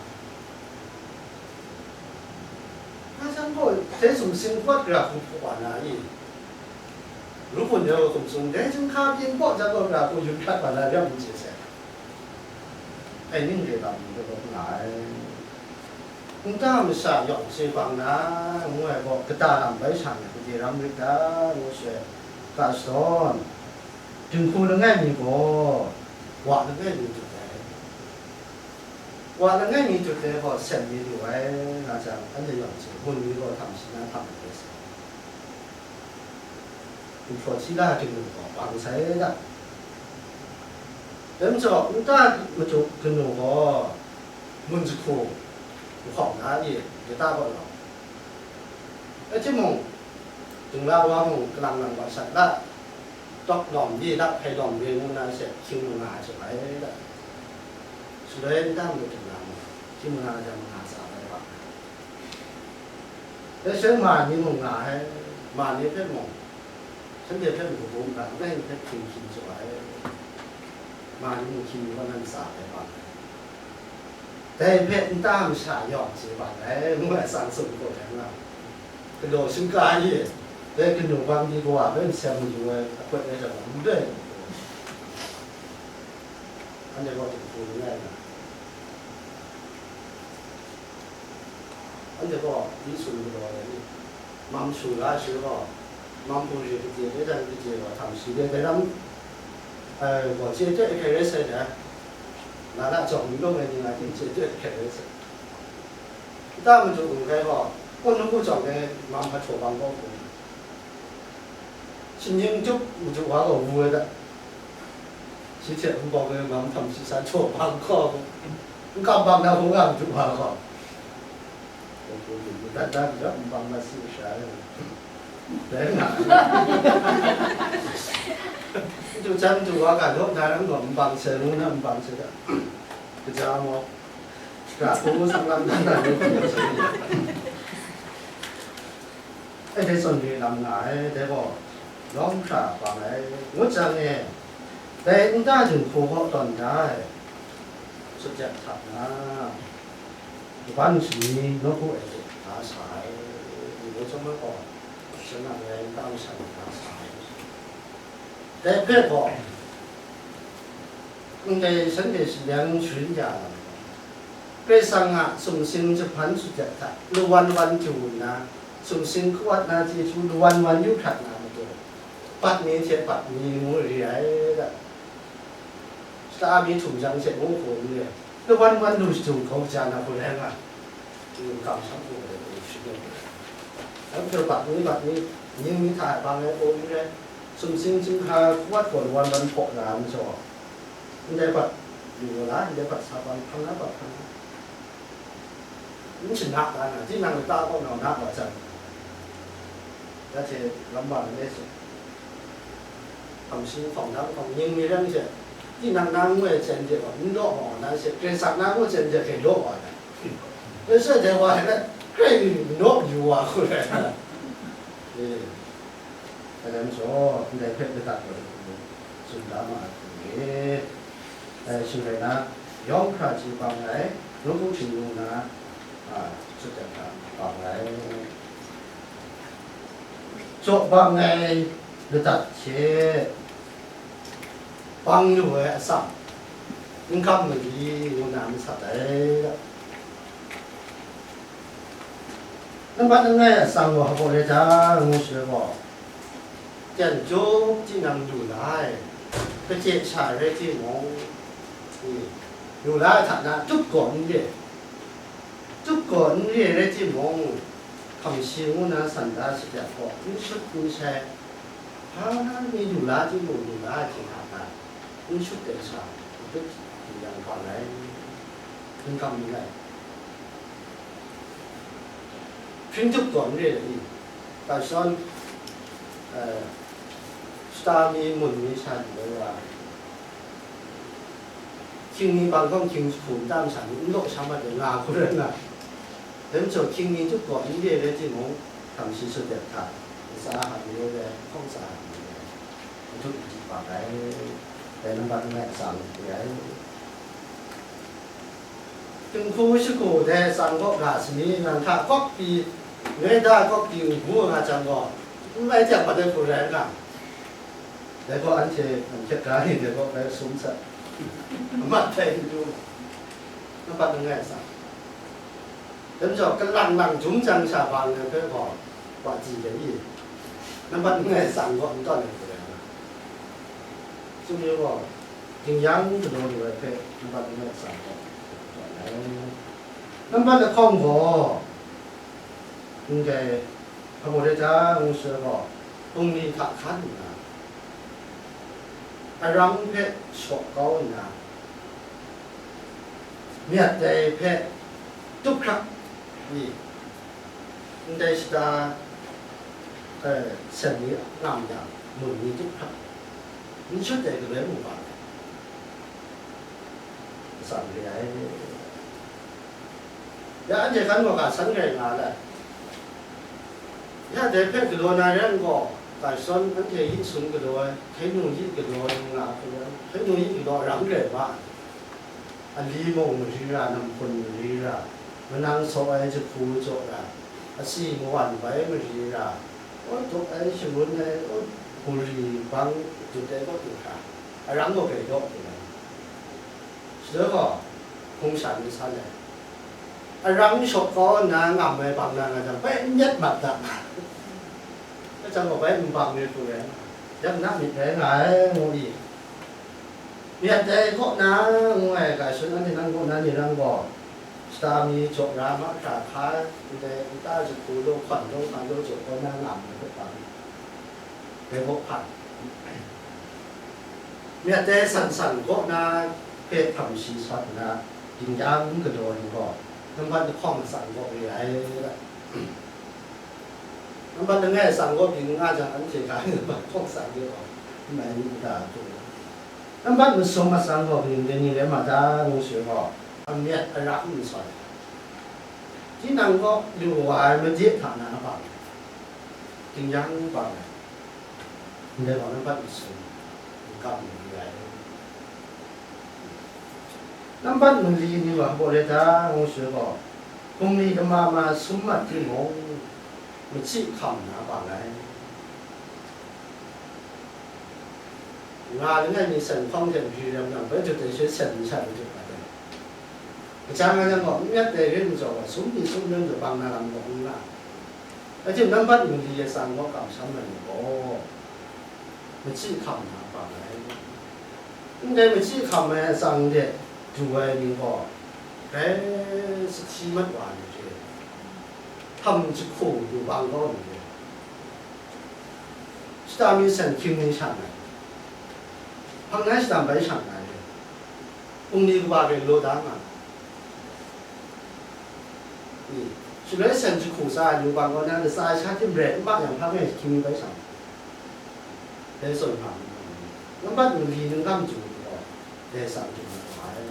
Nga jang gaw, dai sumsing hpawt gara hku hpaw wa na i? Ru hpun de gaw hkum tsun, dai chyinghka byin hpaw jang gaw gara hku yun hkrat wa na ram n chye sai. Ai ning re lam ni gaw nga ai. Nta masha yawng chye bang na, ngu ai gaw, kata lam bai sha ni, gade ram rit ta, ngu sha, ka shadawn, dinghku langai mi gaw, wa langai mi dut ai. Wa langai mi dut ai gaw, sem mi lu ai, nga jang, anhte yawng chye, gun mi gaw, htam shi na htam ai sai. Nhtawt hti la kanu gaw bang sai da. Dai majaw, nta madu kanu gaw mun jahku nhkawng na ni lata gaw lawm. Rai timung, dingla wa mung kalang lang wa sat la, tawk lawm ni, lak hpai lawm re ngu na she, hkying manga ai shaloi da. Shaloi nta madu dingla mung, hkying manga jang manga tsa ai wa. Dai she ma ni mung nga ai, ma ni hpe mung, shanhte hpe mung kabu nta langai hpe hkying hkying jaw ai, ma ni mung hkying ni kaw nan tsa ai bang ai. Dai hpe nta masha yawng chye bang ai, ngu ai tsang tsun gaw rai nga, galaw shingka i, dai kanu bang di kawa hpe nsem mayu ai akwat rai jang, n rai. Anhte gaw dinghku langai nga. Anhte gaw, li sum galaw ai ni, mam shu la ai sha gaw, mam hpung ri kade, dai jan kade gaw, htam shi de, dai lam, eh, gaw, chye tut ai hkrai rai sai dai. Na na jawng n lawm ai ni nga ting chye tut ai hkrai rai sai. Nta madu gun hkrai gaw, kun hku jawng e mam hpa htaw bang gaw hku. Shingjin tup madu wa gaw wu ai da. Shi hte nbawng e mam htam shi san htaw bang gaw, n kam bang na hkungga madu wa gaw, dat dat mat si masha e. Dai nga ai. Madu jan madu wa ga law na ram gaw, nbang sai ngu na nbang sai da. Kaja maw, ga hku sang lam dan dan ngu hku sai. E, dai zawn re lam nga ai, dai gaw, lawng hkra bang ai, ngut jang e, dai nta dinghku hkaw tawn da ai, sutjek hta na, kaban shani nawku e hte da sa ai, ndai chyawm ai gaw, shan nang rai nta masha ni da sa ai. Dai hpe gaw, ndai shanhte shaleng sharin ya ai, Karai Kasang a sumsing jahpan sutjek hta, lawan wan du nna, sumsing kawat na chyeju lawan wan yu hkrat na matu, bat ni hte bat ni ngu re ai da. Shata mi htum jang hte ngu hku n re, lawan wan du shadu hkau ja na hku rai nga, kamsham hku rai hku shi ngu. Dai hpe bat ni bat ni, ning ni hta e bang ai pawng n rai, sumsing chyinghka kawat gaw lawan wan hpaw na ai majaw, ndai bat lu wa la, ndai bat sa bang hpang na, bat hpang na. N shana ga na, tinang lata kaw na na wa jang, ya hte lam wa na le su. Hpang shi hpang na hpang ning mi rai hte, tinang na ngu ai hten de gaw, n law wa na she, Karai Kasang na ngu ai hten de hkrai law wa na. Dai she dai wa na, hkrai n law yu wa hku rai. E. Dai lam jaw, ndai hpe ladat wa ai hku tsun da ma ai hku re. Dai shing rai na, yawng hkra chye bang ai, nawku htingnu na, a, sutjek hta bang ai. Jaw bang ai ladat hte, Bang lu ai atsam, n kam mali ngu na masat ai. Nambat langai atsam gaw hpaw rai ta ngu shi gaw, jan jawm tinang lu la ai, kachye sha rai timung, lu la ai hta na tup gaw n re, tup gaw n re rai timung, hkam shi ngu na san da shapyak gaw n shut n shai, hpa mi lu la timung, lu la ai hte hta na, n shut ai sha, n hprit n yang hpang ai, n kam n ai. Hpring tup gaw n re ai, Karshawn, eh, shata mi, mun mi sha lu ai wa, hkying mi bang hkawng hkying jahku nta masha ni n law sha mat ai nga hku rai nga. Dai majaw hkying mi tup gaw n re rai timung, hkam shi shut ai hta, ntsa hang re ai, hkawng tsa hang re ai, n tup n di bang ai. Dai nambat langai atsam re ai. Dinghku shagu dai atsam kaw ga sani, nang hta kawk pyi, ngaida kawk pyi n gu nga jang gaw, n mai teng mat ai hku rai n ga. Dai gaw anhte hkyet ga ni dai gaw bai sum sat, amat htai n du, nambat langai atsam. Dai majaw, kalang lang jum jang sha bang ai hpe gaw, wa ji ai i? Nambat langai atsam gaw n tawn ai hku rai nga. Sumyu gaw, Gingyang galaw lu ai hpe nambat langai atsam gaw, nambat lahkawng gaw, ndai hpabaw de ta ngu shi gaw, bungli hta hkan nna, arang hpe shaw kau nna, myat dai hpe tup hkrak mi, ndai shata, eh, sen ni ngam yang, mun ni tup hkrak, n shut ai galoi mung bang ai, atsam re ai. Ya anhte hkan gaw ga san rai nga ai. Ya dai hpe galaw na ren gaw, Karshawn anhte yi sun galaw ai, hkaihnung yi galaw ai nga hku rai, hkaihnung yi galaw ai rang rai ma ai. Ali mung mari ra, namhpun mari ra, manang saw ai jahku jaw ra, asi mawan bai mari ra, aw, duk ai, shangun ai, aw, hpuri bang dut ai kaw du hkra, arang gaw bai daw lu ai. Shada gaw, hpung sha ni san ai. Arang shaw kau nna ngam ai bang na nga jang, bai n yet mat da. Bai jang gaw bai n bang ni hku rai, yak na myit rai nga ai, ngu i. Myat dai kaw na ngu ai ga shun anhte nang kaw na ni rang gaw, shata mi jaw ra mahkra hka, ndai nta jahku law hkawn law hkan law jaw kaw na ngam ai hpe bang, dai kaw hkan. Myat dai san san kaw na hpe hkam shi sat nna, gingyang galaw ai gaw, nambat lahkawng atsam gaw re ai. Nambat langai atsam gaw byin nga jang, anhte ga nambat lahkawng atsam de gaw, n mai n da hku. Nambat masum atsam gaw kaning dai ni rai ma ta ngu shi gaw, amyat ara n masoi. Tinang kaw lu wa ai made hta na bang, gingyang bang ai, ndai gaw nambat masum, n kam mali ai. Nambat mali ni wa hpaw rai ta ngu shi gaw, hpung ni kama ma sum mat timung, machyi hkam na bang ai. Nga langai mi sen hpang hte mari rem yang, bai dut ai she sen masha ni dut mat ai. Kaja nga yang gaw, n myat dai re majaw gaw, sum ni sum rai majaw, bang na lam gaw n nga. Rai timung, nambat mali ai atsam gaw kamsham ai ni gaw, machyi hkam na bang ai. Ndai machyi hkam ai atsam de du ai ni gaw, grai sahti mat wa ai ni re, htam jahku lu bang kau ai ni re, shata mi sen hkying ni shang ai, hpang na shata bai shang ai re, hpung ni kaba hpe law da nga ai. Ni, shaloi sen jahku tsa ai lu bang kaw na, latsa ai sha hte maren n ma yang, hpa ngai hkying ni bai shang, dai zawn hpa, nambat mali ningkam chyu gaw, dai tsang chyu na wa ai.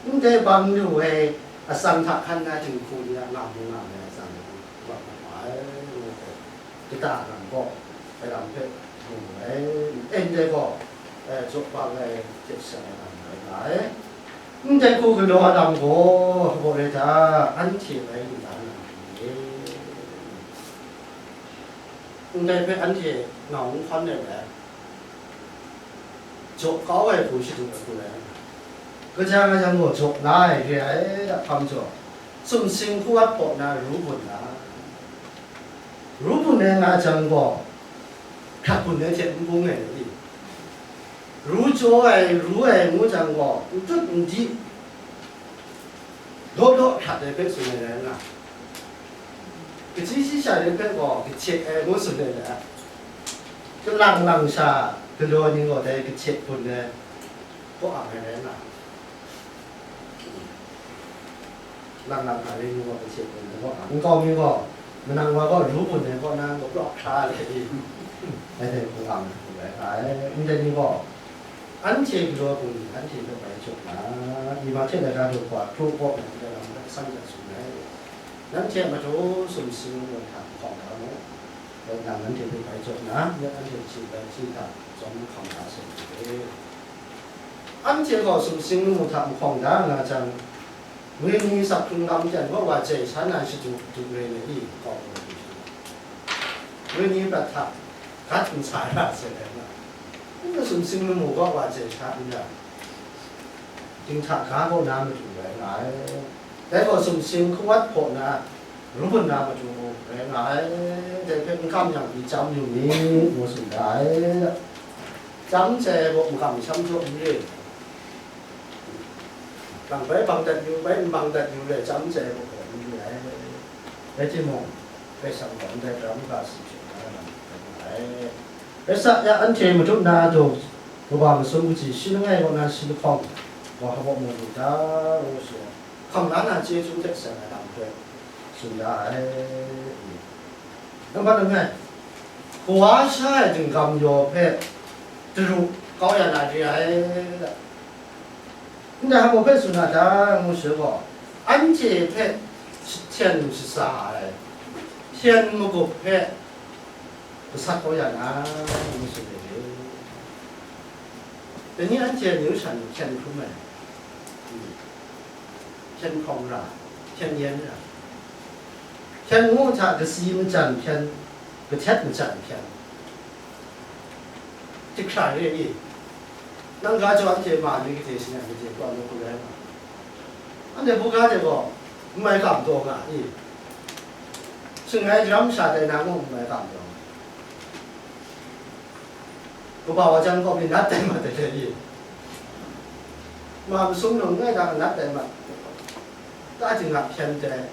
Ndai bang lu ai atsam hta hkan na dinghku ni a nga mu nga ai atsam ni bang na wa ai, ngu ai. Kata lam gaw, dai lam hpe mu ai, n-, ndai gaw, eh, jaw bang ai hte seng ai lam rai nga ai. Ndai hku galaw ai lam gaw, hpaw rai hta, anhte rai lu da na n re? Ndai hpe anhte nau n hkawn ai rai. jaw kau ai hku shadu ai hku rai nga. Kaja nga jang gaw, jaw la ai re ai, da hpang jaw, sumsing hku wat hpaw na ru bun na, ru bun ai nga jang gaw, hkrat bun ai hte n bung ai ni? Ru jaw ai, ru ai ngu jang gaw, n tut n di, law law hkrat ai hpe tsun ai rai nga. Kachyi shi sha ni hpe gaw, kahtet ai ngu tsun ai rai. Kalang lang sha galaw ni gaw, dai kahtet bun ai kaw ang ai rai nga. Lang lang hta ring ngu gaw, kahtet bun ai kaw ang. Nkau mi gaw, manang wa gaw, ru bun ai kaw na, gaw plawk hkra ai. Dai hte hku ang hku rai nga ai. Ndai ni gaw, anhte galaw bung ni anhte hpe bai jaw na, i ma hte laika daw hpa, kru kaw na, ndai lam hpe san hte tsun ai. Nanhte a matu sumsing lamu hta hkawng da mu. Rai nna, nanhte hpe bai jaw na, myit anhte hte bai hti hta, tsawm hkawng da sai ai. Anhte gaw sumsing lamu hta nhkawng da nga jang, wenyi sak hkrung lam jan gaw wa jai sha na shadu du re ai i? Hkawng gaw, wenyi prat hta gat n sa ra sai ai nga, n sumsing lamu gaw wa jai sha n ra, dinghta ga kaw na matu rai nga ai. Dai gaw sumsing hku wat hpaw na, ru bun na matu rai nga ai. Dai hpe n kam yang pyi chyam yu mi, ngu tsun da ai. Chyam sai gaw n kam sham jaw n re. Bang bai bang dat yu, bai n bang dat yu le, chyam sai gaw gaw n re ai. Rai timung, Karai Kasang gaw ndai hkra mungga si hte na lam rai nga ai. Rai sa, ya anhte madu na daw, kaba masum kaji shi langai kaw na shi lahkawng gaw hpa mu lu ta, ngu shi, hkam la na chyeju hte seng ai lam hpe tsun da ai. Nambat langai, kawa sha ai dinggam yaw hpe daru kau ya na re ai. Ndai hpa hpe tsun a ta, ngu shi gaw, anhte hpe hten shasa ai, hpyen magup hpe gasat kau ya na, ngu shi ai. Dai ni anhte amyu sha ni hpyen hkrum ai, hpyen hkawng ra, hpyen yen ra, hpyen ngu hta kasi majan hpyen, kahtet majan hpyen, hkra re i? Nang ga jaw anhte ma ni gade shinggan gade kaw na hku rai nga, anhte buga de gaw n mai kam taw nga i? Shangai daram sha tai na mung n mai kam taw nga, kaba wa jang kaw mi nat tai mat ai hte i? Ma masum nang n gai da nat tai mat, ta ting a hpyen tai.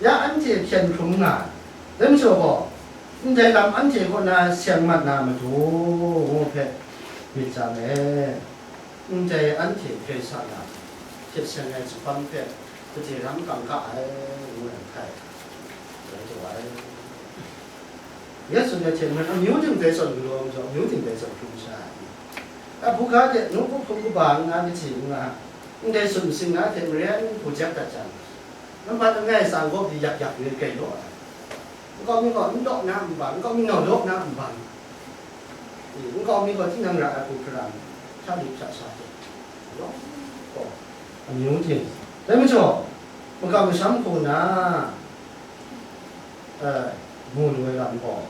Ya anhte hpyen hkrum nga ai, dai majaw gaw, ndai lam anhte kaw na seng mat na matu, ngu hpe myit tsang e. Ndai anhte hkrai sa na hte seng ai jahpan hpe gade ram kang ga ai, ngu ai hkai rai taw ai. Yesu hte hte maren amyu ting dai zawn galaw majaw, amyu ting dai zawn hkrum sha ai. A buga de, nawku hpung kaba nna kaji nna, ndai sumsing na hte maren hku jep dat jang, nambat langai tsang gaw pyi yak yak ni grai law ai. Nkau mi gaw n law na nbang, nkau mi gaw law na nbang, nkau mi gaw tinang ra ai hku hparan, hta lup hta sha hte, law gaw, amyu ting, dai majaw, makam masham hku na, eh, mu lu ai lam gaw,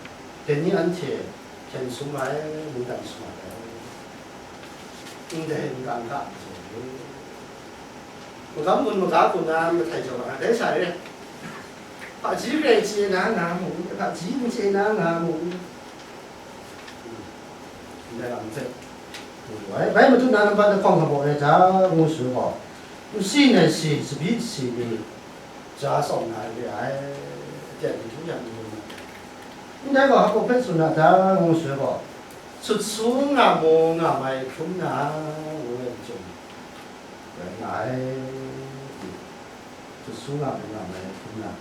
dai ni anhte hpyen sum ai, mungdan sum ai, ndai n kang ga majaw, magam gun maga hku na mahtai jau ai, dai sha re, hpaji grai chye na nga mu, hpaji n chye na nga mu, ndai lam hte, bai matu na nambat lahkawng hkabawk rai hta, ngu shi gaw, nsi nai si, tsabyi si ni, ja tsawm na re ai, aten matu yang n yu na. Ndai gaw hpa hpe tsun na ta, ngu shi gaw, sut su nga mu nga mai hkrum na, ngu ai chyum rai nga ai. Sut su nga mu nga mai hkrum na,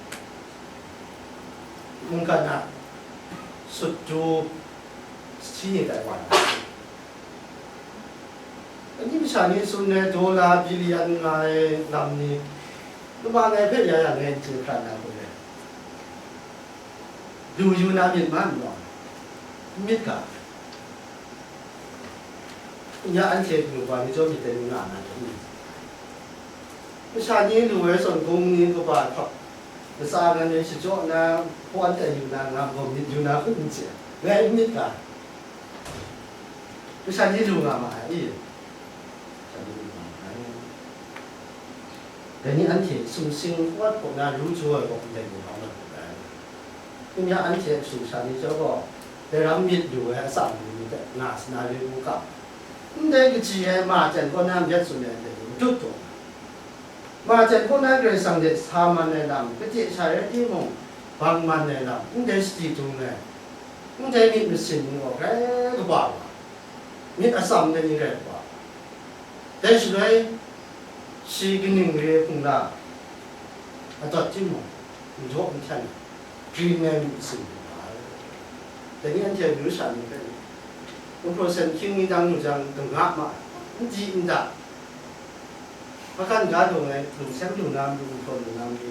mungkan a sut du sahti ni tai wa na. Ani masha ni tsun ai, dollar billion nga ai lam ni, lama ngai hpe ya ya ngai n chye hkran na hku re. Lu yu na myit ma n law, n myit ga? N ya anhte lu wa ni jaw myit dai nu nga na hte ni? Masha ni lu ai zawn, bung ni kaba htawk, latsa ngan e shajaw na, hpawn tai yu na nga gaw myit yu na hkrum n chye, ngai n myit ga? Masha ni lu nga ma ai i? Masha ni lu nga ma ai. Dai ni anhte sumsing kawat kaw na ru jaw ai kaw ndai lu nga ma ai. Ngu ya, anhte sumsha ni chyawm gaw, dai ram myit lu ai atsam ni hpe nga sa na re u ga. Ndai kaji ai ma jan kaw na myit tsun ai ndai lu n dut taw. Ma jan kaw na Karai Kasang hte sa man ai lam, kade sha rai timung, bang man ai lam, ndai sadi dung ai, ndai myit masin ni gaw grai kaba wa, myit atsam ai ni rai kaba wa. Dai shaloi, shi kaning re hpung la, adawt timung, n jaw n hten, grin ai myit masin ni nga ai. Dai ni anhte amyu sha ni hpe, gumhpraw sen hkying ni dang lu jang, dang nga ma ai, n di n da, hpakan ga dawng ai, lungseng lu na matu, gumhpraw lu na matu,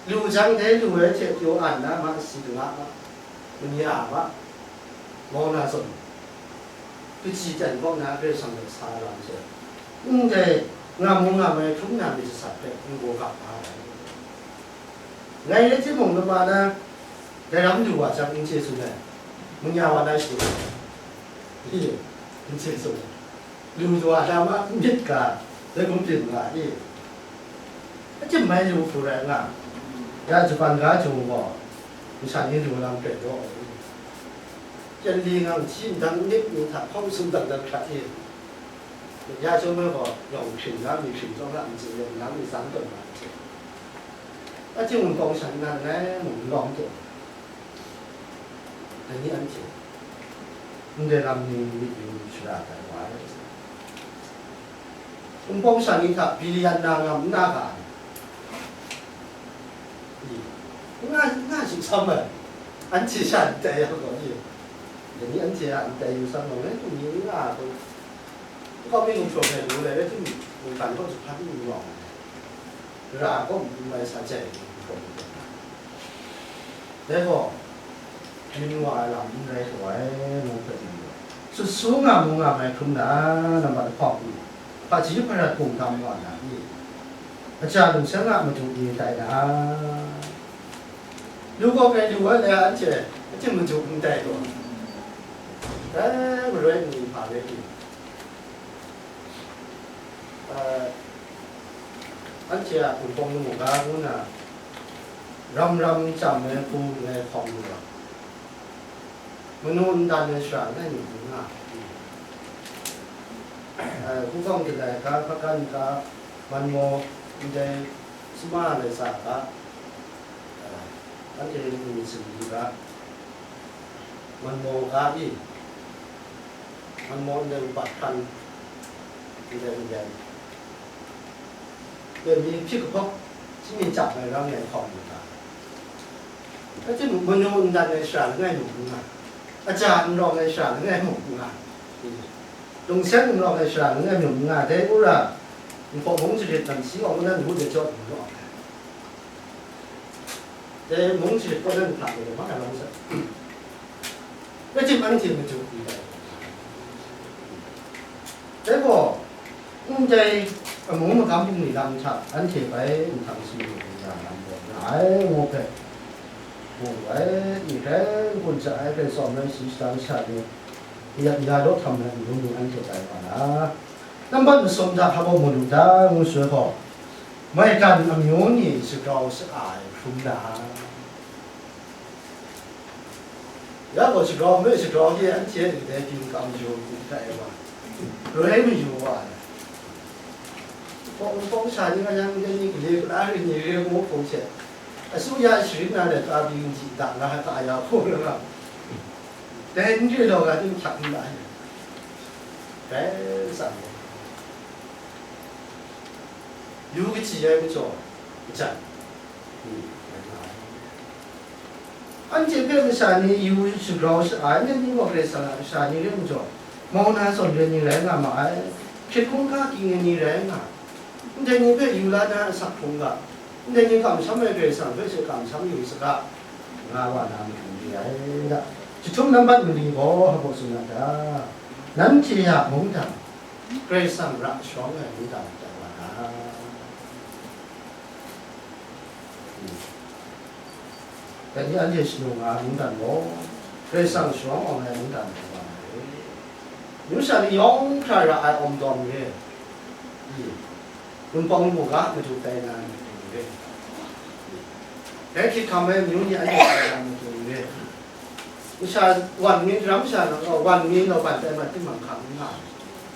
lu jang dai lu ai hte pyaw an na ma, si dang nga ma, manya ma, mau na zawn, kaji jan kaw na Karai Kasang hpe sa lam hte, ndai ngam mu ngam ai hkrum na myit jasat hpe n gaw ga hpa ai. Ngai rai timung, lama na dai ram lu wa jang, n chye tsun ai, manya wa na shadu, i, n chye tsun ai, lu wa na ma myit ga, dai hkum byin nga i? Achyin mai lu hku rai nga, ya Japan ga jung gaw, masha ni lu lam hpe gaw, Pyengdi ngang hti ndang nip ni hta hkawm sum dang dang hkrat i, ya chyawm ai gaw, yawng hkring na mi hkring chyawm hkra n tsun let, nang mi tsang tawn na n tsun. Achyin Wunpawng sha nan ngai mung n lawm tawn. Dai ni anhte ndai lam ni myit yu shara tai wa ai. Wunpawng sha ni hta bilian na ngam n na ga ai. Nga, nga shi sam ai. Anhte sha n tai yang gaw, i, dai ni anhte a n tai yu sam gaw, ngai hkum ni n nga ai hku, n kau mi gumhpraw hpe lu ai rai timung, mungkan kaw jahpan n lawng ai, ra kaw n mai sa jai ai gumhpraw lu ai. Dai gaw, byin wa ai lam n rai taw ai, ngu hpe n lu ai. Sut su nga mu nga mai hkrum na, nambat lahkawng ni, hpaji hparat kungdam wa na ni, aja lungsang a madu ni tai na, lu gaw grai lu ai le, anhte achyin madu n tai gaw, dai maroi ni hpa rai ni? Eh, anhte a Wunpawng lamu ga ngu na, ram ram chyam ai hku ngai hkawm lu ai, manu ndan ai shara langai mi n nga, eh, hkungkawng dalai ga, hpakan ga, manmaw, ndai sama lai sa ga, eh, anhte ni myit sumri ga, manmaw ga i, manmaw ndai upat hkran, ndai ndai, dai mi hpyi kahpawk, shi mi chyam ai rang ngai hkawm lu ga, rai timung, manu n dan ai shara langai mung n nga, aja n rawng ai shara langai mung n nga, lungseng n rawng ai shara langai mung n nga, dai wora, nhpaw mung jarit nan si awng nan ngut ai jaw n rawng ai. Dai mung jarit kaw nan hta e, ma ai lam sa, rai tim anhte madu n tai. Dai gaw, ndai amu magam bungli lam hta anhte bai nhtang sumru lu ya lam gaw nga ai, ngu hpe, mu ai, i hkrai n gun ja ai, hkrai tsawm ai, si shadang sha ni, ya, ya law htam ai, n gun lu anhte tai wa na. Nambat masum hta hpa gaw mu lu ta, ngu shaloi gaw, maigan amyu ni shagrau sha-a ai hkrum na, ya gaw shagrau hpe shagrau hte anhte a dai byin kam jaw hku hta e wa, roi mayu wa ai. Hpawng, hpawng sha ni ma yang, dai ni gale gala rin ni re ngu hpung hte, asu ya sharin na let ka byin ji da na hta ya hku rai nga, dai n re law ga ting hkyang n la ai. Karai tsang, yu kaji ai majaw, majan, ni, rai nga ai. Anhte hpe masha ni yu shagrau sha ai, ndai ni gaw Karai Kasang a masha ni re majaw, mau na zawn re ni rai nga ma ai, hkrit hkungga ging ai ni rai nga, ndai ni hpe yu la na asak hkungga, ndai ni kamsham ai Karai Kasang hpe she kamsham yu saga, nga wa na matu re ai da. Jahtum nambat mali gaw hpa gaw tsun na ta? Nanhte a mungdan, Karai Kasang ra shawng ai mungdan tai wa na? Dai ni anhte shanu nga ai mungdan gaw, Karai Kasang sharawng awng ai mungdan tai wa na re? Amyu sha ni yawng hkra ra ai awng dawm re. Wunpawng mung ga madu tai na madu re. Dai hkyit hkam ai amyu ni anhte tai na madu re. Masha wan mi, ram masha na gaw, wan mi nawban tai mat timung hkang n nga ai.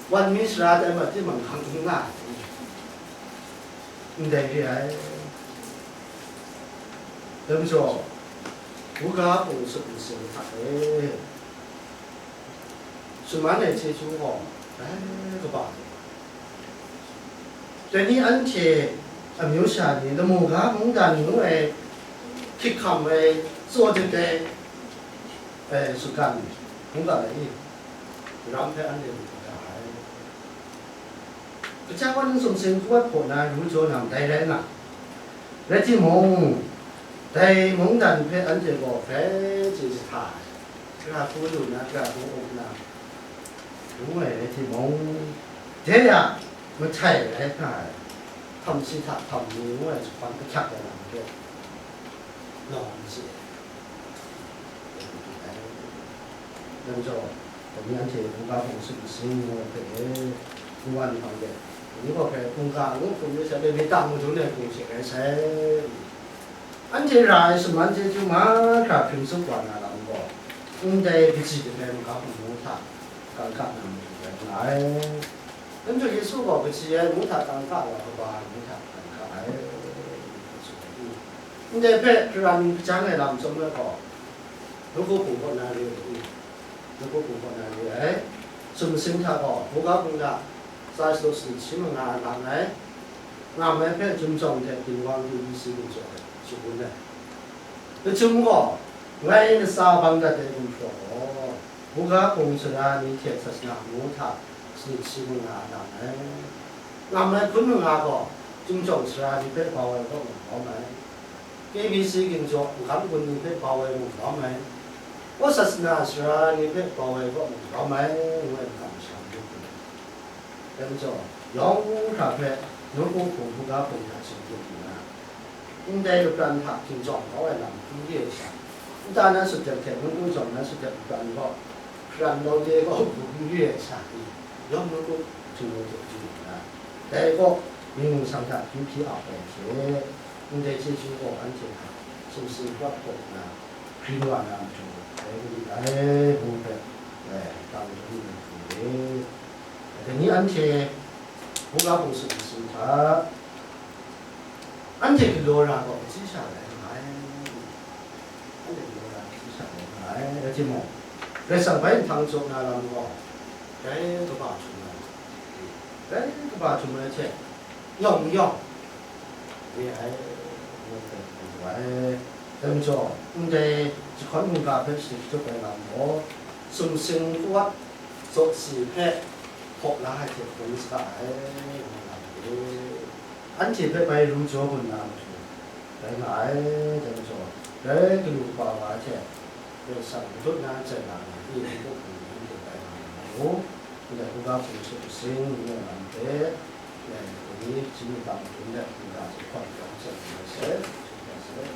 Wan mi sara tai mat timung hkang n nga ai. Ndai re ai. Dai majaw, buga pung sut masing hta e, summan ai chyeju gaw, dai kaba. Dai ni anhte amyu sha ni, lamu ga mungdan ngu ai, hkyit hkam ai, tsaw dip ai, e, sutgan, mungdan ai i, ram hpe anhte mu ga ai. Kaja wan sumsing hku wat hpaw na ru jaw na ndai rai nga. Rai timung, dai mungdan hpe anhte gaw grai chye jahta ai, gara hku lu na, gara hku up na, ngu ai rai timung, de ya mahtai rai nga ai, htam si hta htam ni ngu ai jahpan ahkyak ai lam hte, nawng n si. Dai majaw, dai ni anhte hkungga hpung sut masing ngu ai hpe e, n wan hpang de, dai ni gaw hpe hkungga ngu hpung de sai, dai ni tang madun ai hpung she rai sai. Anhte ra ai summan chyeju mahkra hpring tsup wa na lam gaw, ndai kaji de ai magam amu hta kangka na matu rai nga ai. Dai majaw Yesu gaw kaji ai ngu hta kangka wa, kaba ai ngu hta kangka ai. Ndai hpe hparan hpajan ai lam chyawm ai gaw, nawku hpung kaw na re ai, nawku hpung kaw na re ai. Sumsing hta gaw, buga hpung hta, sai shadaw sanit shi manga a lang ai. Ngam ai hpe Chyum Jawng hte Ginwang K B C ginchawk ai shangun ai. Lachyum gaw, ngai latsa bang dat ai gumhpraw gaw, buga hpung sara ni hte sasana amu hta sanit shi manga a lang ai. Ngam ai hpun manga gaw, Chyum Jawng sara ni hpe bau ai kaw mung lawm ai. K B C ginchawk n-, n-, gun ni hpe bau ai mung lawm ai. Sasana sara ni hpe bau ai kaw mung lawm ai, ngu ai makam sha n-, Dai majaw, yawng hkra hpe nawku hpung, buga hpung hta shingkit nna, ndai lapran hta hkinjawng kau ai lam n re ai sha, nta na sutdep hte nawku jawng na sutdep lapran gaw, hparan lawde gaw hpung n re ai sha, yawng nawku hpung hte du nna, dai kaw, mying ningsang hta hpyi hpyi ap ai hte, ndai chyeju gaw anhte hta sumsing hkawt hpaw nna, hkring wa na matu, dai mali ai, ngu hpe, e, tang hkrum ai hku re. Dai ni anhte buga hpung sut masum hta, anhte galaw ra gaw, matsi sha rai nga ai. Anhte galaw ra, matsi sha rai nga ai. Rai timung, Karai Kasang bai nhtang jaw na lam gaw, dai kaba htum ai, dai kaba htum ai hte, yawng yawng, re ai, ngu hpe hkum yu ai. Dai majaw, ndai jahkawn mungga hpe shani shatup ai lam gaw, sumsing kawat zawsi hpe hpaw la ai hte hpung saga ai, ngu nga ai. Anhte hpe bai ru jaw gun na matu, rai nga ai. Dai majaw, dai galu kaba wa hte, Karai Kasang matut na chye na, i hkuk hkungga hte bai nga na mu. Ndai buga hpung sut masing ngu ai lam hte, ndai hpung ni hpyi ni tam hpung let, hpung ga hte hkawm hkawm chye na sai, chye na sai.